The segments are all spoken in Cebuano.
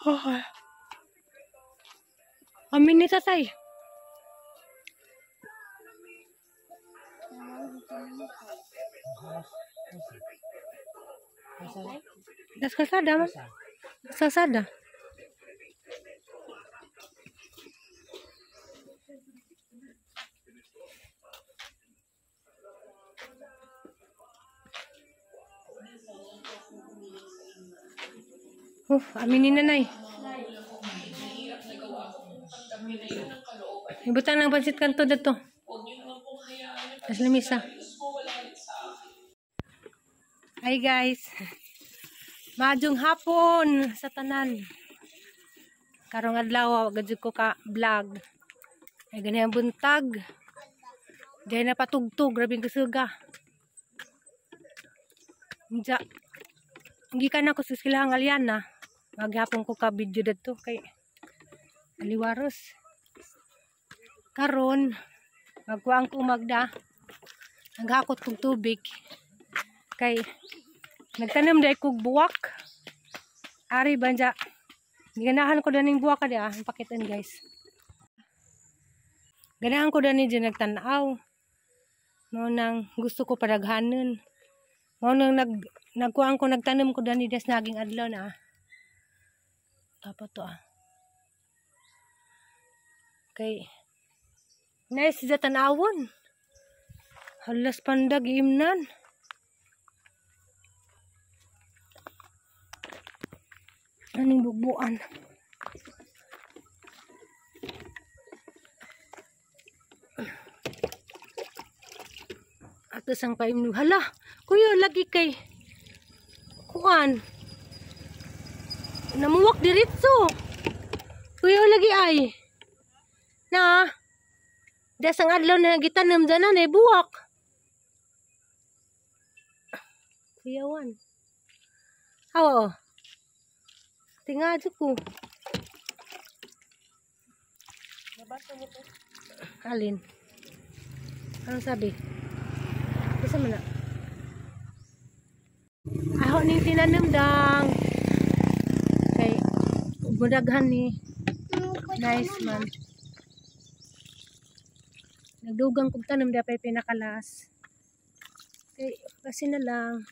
Oh. Amin ni tatay. Das kalsada man. Kalsada. Aminin na nay. Ibutang ng pansit kanto dito. As lamisa. Hi guys. Maayong hapon sa tanan. Karong adlaw wa gud ko ka vlog. Ay ganyan buntag. Diay na patugtog, grabe kasuga. Unja. Gikan ako sa eskwelahan Aliana. Maghapon ko ka video dito kay Aliwaros. Karon magkuang ko magda. Naghakot kog tubig kay nagtanom dai kog buwak. Ari banja. Ganahan ko daning buwak kadi ah, pakitan guys. Ganahan ko dani dyan nagtan-aw. Mao nang gusto ko padaghanon. Mao nang nagkuang ko nagtanom ko dani des naging adlaw na ah. Dapat to ah. Kay nice sa tanawon. Halas pandag imnan. Aning bugbuan. Ato sang paimno. Hala, kuya lagi kay kuan. Namuwak diretso. Kuya lagi ay. Na. Dasang adlaw na gitanom dyan na buwak. Kuyawan. Awa oh. Tinga ko. Nabasa mo to? Alin? Anong sabi? Bisa man na. Aho ning tinanom dang. Kay budaghan ni. Nice man. Nagdugang kog tanom dapat pinakalas. Kay kasi na lang.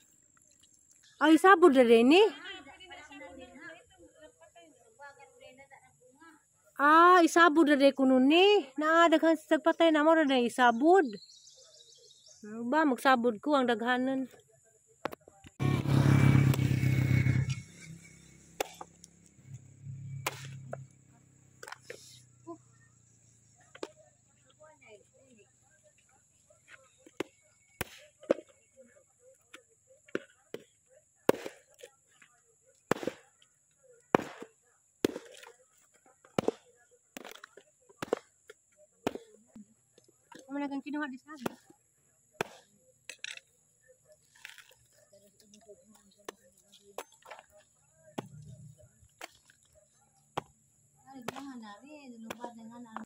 Ay sabod na rin ni. Ah, isabod na rin kuno ni. Naa daghan sa patay na mo na isabod. Ano ba magsabod ko ang daghanan. Kang kinuha di sa abi. Ay, ganahan na rin, lubad na nga na.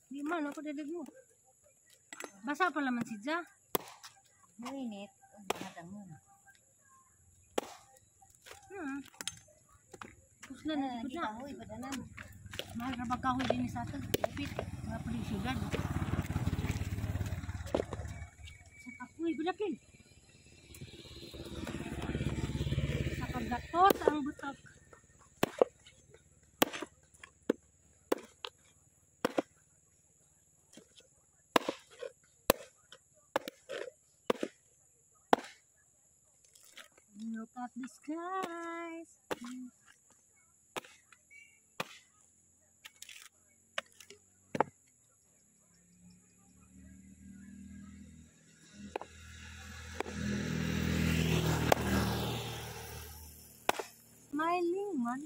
Di man ako dadag mo. Basa pa laman si Ja. Muinit, ang mo. Kusla na jud na. Kahoy padanan. Mahal ra ba kahoy dinhi sa ato? Upit, mga pud syudad. Sa kapoy bulakin. Sa paggatos ang butak. Look at the skies. Smiling man.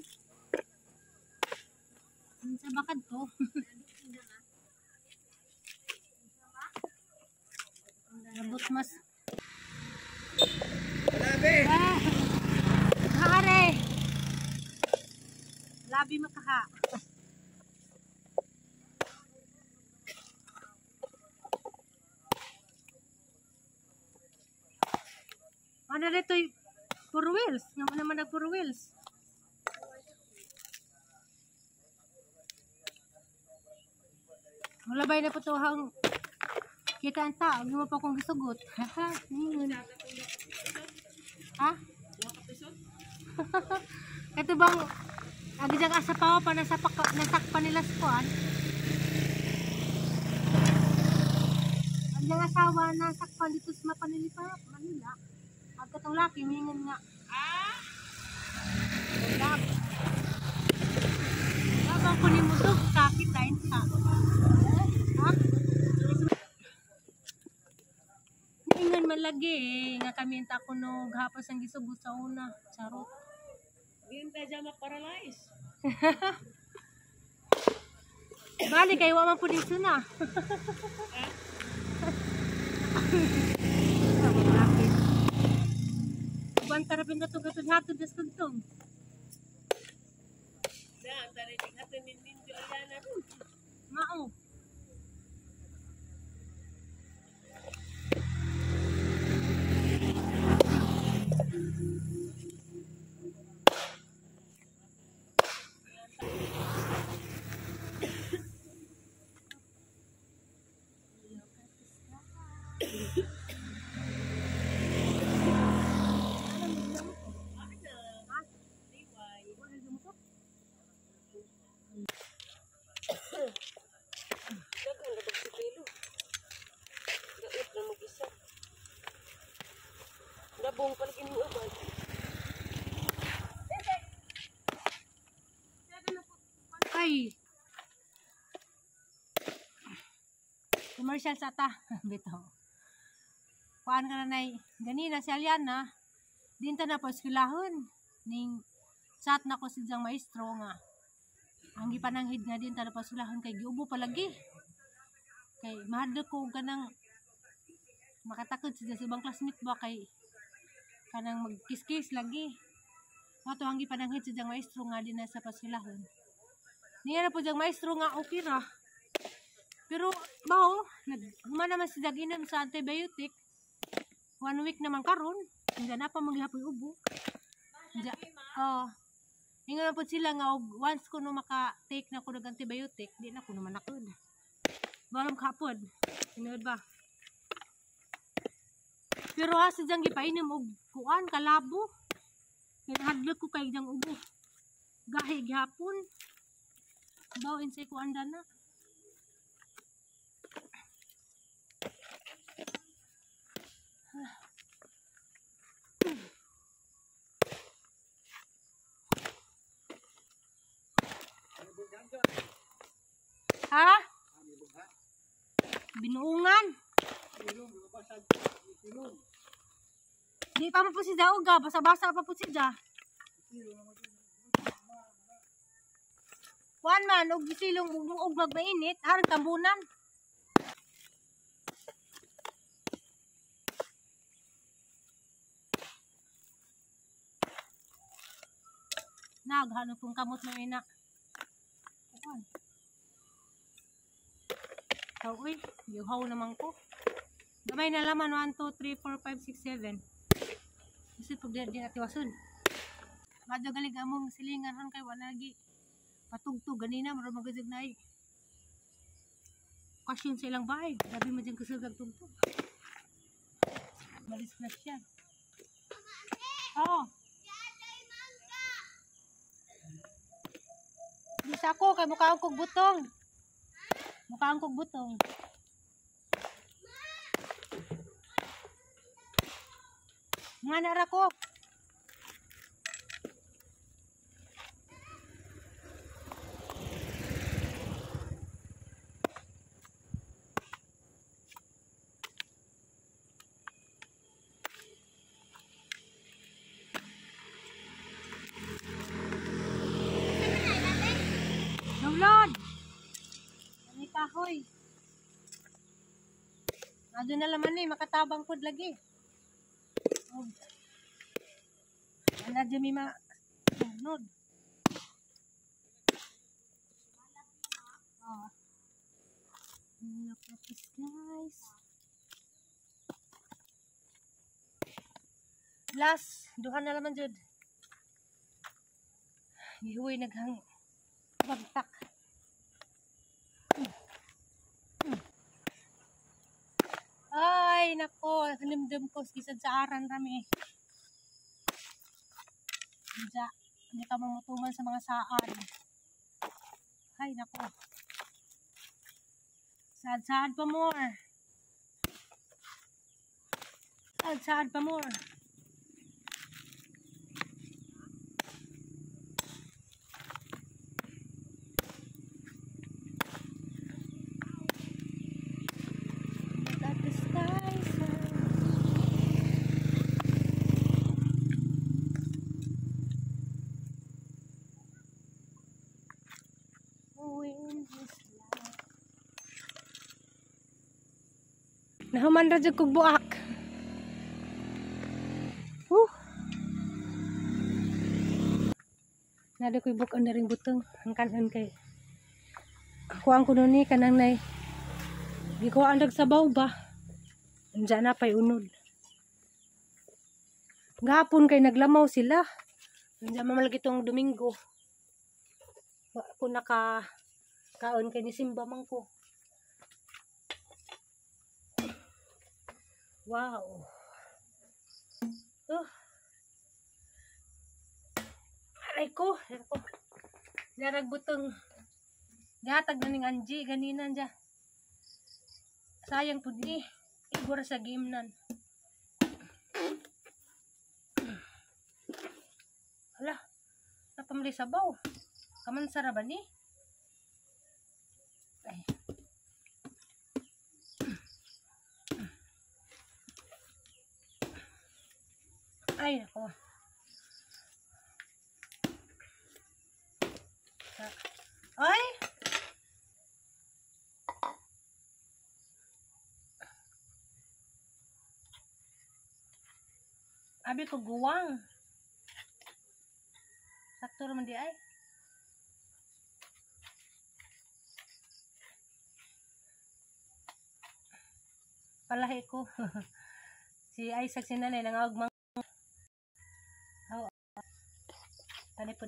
Sa bakad to. Abot mas. Labi! Ah! Hare! Labi makaha. Ano na ito? Four wheels. Nga naman nag four wheels. Wala ba na po hang kita ang tao, hindi mo pa akong gisugot. Haha, ningon. Ha? Ito bang agi dyan asa pa pa nasakpa nila sa kuan? Ang diyang asawa nasakpan dito sa Mapanilipa, Manila. Ag katong laki mingon nga. Ah. Wala. Habang ko ni musog sakit tayo sa. Ha? Ingon man lagi eh, nga kami ang kuno gahapon sang gisugot sa una. Charot. Diyan tayo dyan ma-paralyze. Bali kay wa man pud dito na. Uban tara pin katong hatod das tugtong. Na, ang tariting atin ninyo Aliana. Mao. Dagan na si Pilo. Daot na mag-isa. Dabong palagi mo abad. Ay. Commercial sa ta. Bitaw. Kuan ka na nay. Ganina si Aliana. Din ta na po eskwelahon. Ning chat na ko si Jang maestro nga. Ang gipananghid nga din ta na po eskwelahon kay giubo palagi. Kay mahadlok ko og kanang makatakod siya sa ibang classmate ba kay kanang magkiss-kiss lagi. Mao to ang gipananghid si Jang maestro nga din na sa paskwelahon. Niya na po diyang maestro nga okay ra. Pero mao, naghuman naman si Jag inom sa antibiotic. 1 week naman karon. Hindi na pa maghihapoy ubo. Diya, oh. Ingon na po sila nga og once ko no maka-take na ko ng antibiotic, di na ko naman nakod. Balam kapod. Tinuod ba? Pero ha si Jang gipainom og kuan kalabo. Kay nahadlok ko kay jang ubo. Gahi gihapon. Baw insay ko anda na. Ha? Binuungan. Di pa mo po si Dauga, basa-basa pa po si Ja. Kuan man og gisilong og magmainit, aron tambunan. Naghano pong kamot ng ina. Kuan. Tao uy, yuhaw naman ko. Gamay na laman 1 2 3 4 5 6 7. Kasi pag di natiwason. Madyo galing among silingan ron kay wala lagi patugtog ganina murag magajag na ay. Kasyon sa ilang bahay. Grabe man dyan kusog ang tugtog. Malis na siya. Oo. Di sa ako kay mukhaang kog butong. Mukhaang kog butong. Nga nara ko. Download! Ano kahoy? Adyo na laman ni, makatabang pod lagi. Oh. Ana dyan mi ma sunod. Oh. Look at this, guys. Last, duha na laman jud. Gihuy naghang bagtak. Ay, nako, nimdum ko kisad sa aran rami. Diya, hindi ka mamutuman sa mga saan. Ay, nako. Saad-saad pa more. Saad-saad pa more. Look at the skies. Wind is loud. Nahuman ra jud kog buak. Woo. Nada ko'y buk ang daring butong. Ang kanon kay kuang ko nun ni kanang nay. Gikuha ang sabaw ba? Andiyan na pa'y unod. Gahapon kay naglamaw sila. Andiyan mamalagi itong Domingo. Wa ko naka kaon kay ni Simba man ko. Wow. Oh. Aray ko. Aray ko. Darag butong. Gihatag na ning Angie ganina dya. Sayang pud ni. Igor sa game nan. Hala. Napamali sabaw. Kamansara ba ni? Ay. Ay, nako. Ay! Abi ko guwang. Sakto raman di ay. Palahi ko. Si Isaac si nanay nangawag mang. Oh. Tani po.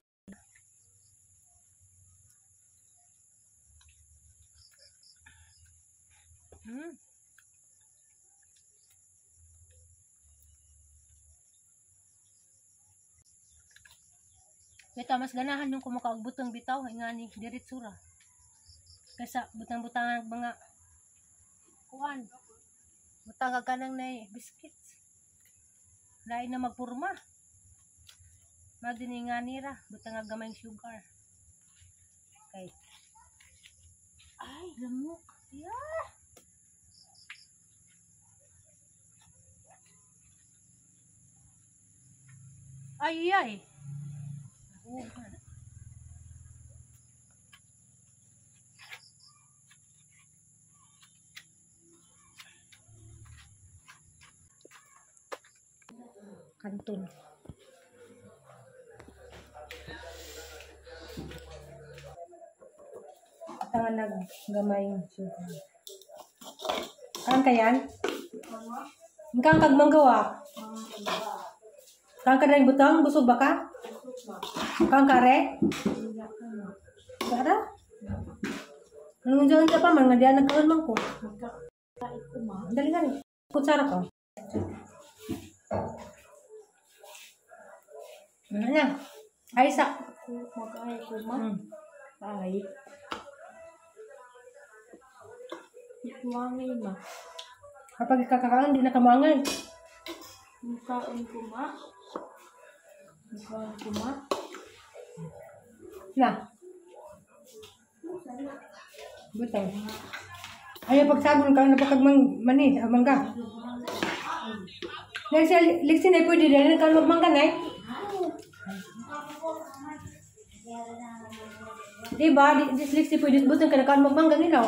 Bitaw, mas ganahan yung kumuka og butong bitaw, ingani diretso ra. Kaysa butang-butangan mga kuan. Butang ka kanang nay biscuits. Lain na magpurma. Madini ngani ra, butang ka gamay sugar. Okay. Ay, lamok. Yeah. Ay ay. Oh, kanton. Tanga naggamay sugar. Kan kayan? Kang kag manggawa? Kang ka rin butang? Busog ba ka? Kang kare? Kara? Anong dyan pa man? Nga diyan nagkaon man ko. Dali nga ni. Kutsara ko. Ano na? Ay, sa. Mag-ay ko ma. Ay. Muangay ma. Kapag ikakakaan, di na kamuangay. Mukaon ko ma. Mukaon ko ma. Na. Butang. Ayaw pagsabon ka, napakag mani, mangga. Dahil siya, liksin ay pwede dahil ka magmangga na eh. Di ba? Di dyslexic pwede butan ka nakaon magmangga gilaw.